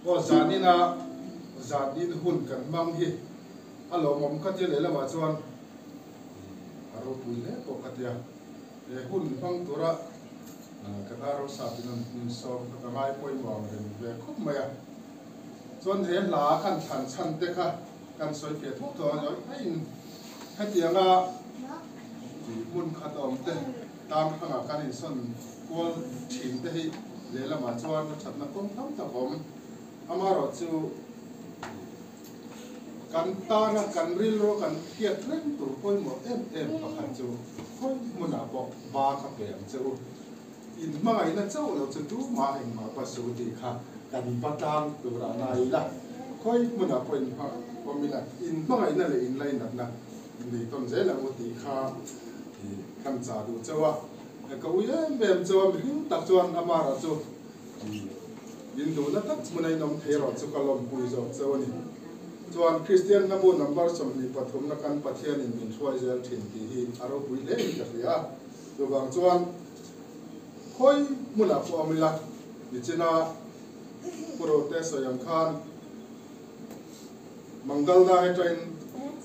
Aw zanina zanin hun kan hmang hi a lawmawm ka tia lehlamah chuan a ropui hle pawh ka tia. He hun hmang tura kan Arosapin an min sawm kha ka ngai pawimawh ang reng ve khawp mai a. Chuan he hla kan thlan chhan te kha kan sawi fiah thuak thuak a ni aiin hetianga hmun khat awm te tang hrangah kan insawn kual thin te hi lehlamah chuan a thatna kawng tam tak awm. Amaherawhchu Kan tana kan rilru kan hriat reng tur pawimawh em em pakhat chu khawi hmunah pawh ba ka pe ang che u. In hmangaihna chauh lo chu tumah engmah pa su tih kha kan va tlang tur a ngai ila. Khawi hmunah pawh in awm ila in hmangaihna leh in lainatna nei tawn zel ang u tih kha kan chah duh chauh a. Ka ui em em chauh a, mihring tak chuan Amara chu In duhna tak hmuna in awm thei erawh chu ka lawmpui zawk cheu a ni. Chuan Kristian hlabu number 23 na kan Pathianin min hruai zel thin tih hi a ropui hle in ka hria a. Chuvang chuan khawi hmunah pawh awm ila, nichina Pu Rote sawi ang khan Mangalda atangin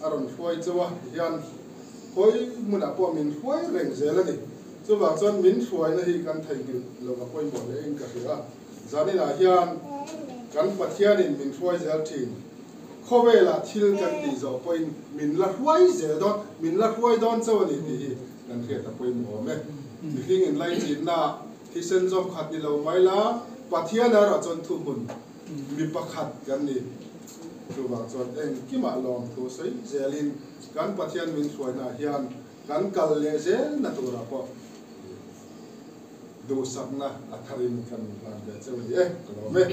a rawn hruai cheu a, tihian khawi hmunah pawh min hruai reng zel a ni. Chuvang chuan min hruaina hi kan theihnghilh lo a pawimawh hle in ka hria a. Zaninah hian kan Pathianin min hruai zel thin. Khawvelah thil kan tih zawh pawhin min la hruai zel dawn, min la hruai dawn chauh a ni tih hi kan hriat a pawimawh awm e. Mihring inlaichinna thisen zawm khat ni lo mai la, Pathian erawh chuan thuhmun Mi pakhat kan ni. Chuvang chuan engkimah lawmthu sawi zelin kan Pathian min hruainaah hian kan kal leh zelna turah pawh duhsakna a tharin kan hlan ve cheu a ni e, ka lawm e.